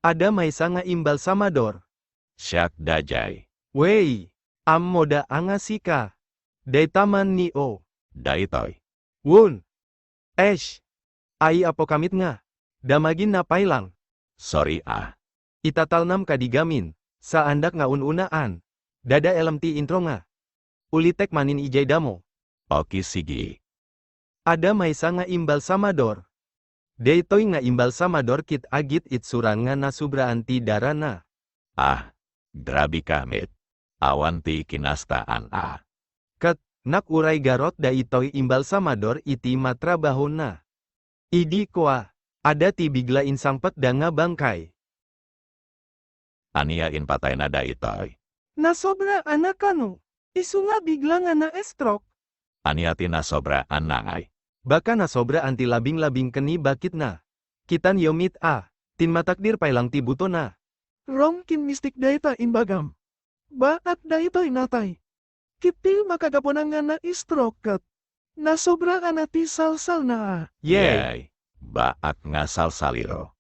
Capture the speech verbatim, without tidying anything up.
Adda maysa nga imbalsamador. Siak daydiay. Wey, ammoda a nga sika. Dayta man ni O. Daytoy. Won. Eish. Ay apo kamit nga. Damaginna pay lang. Sorry a. Itatalnam kadi gamin. Saandak nga un-unaan. Dada elem ti intro nga. Ulitek manin idiay damo. Okay, sige. Adda maysa nga imbalsamador. Daytoy nga imbalsamador ket agit-itsuran nga nasobraan ti darana. Ah, grabe ka met. Awan ti kinastaan a. Ket, nak uray garot daytoy imbalsamador iti matrabahona. Idi kua, adda ti bigla insangpetda nga bangkay. Ania impatayna daytoy? Nasobra a na kano. Isu nga bigla nga na-stroke. Ania ti nasobra a na ngay? Baka nasobraan ti labing-labing ken ni baketna. Kitanyo met a, tinmatakder pay lang ti butona. Wrong ken mistik dayta imbagam. Baak daytoy natay. Ket ti makagapuna nga na-stroke ket nasobra a na ti salsalna a. Yay! Yay! Baak nga salsaliro.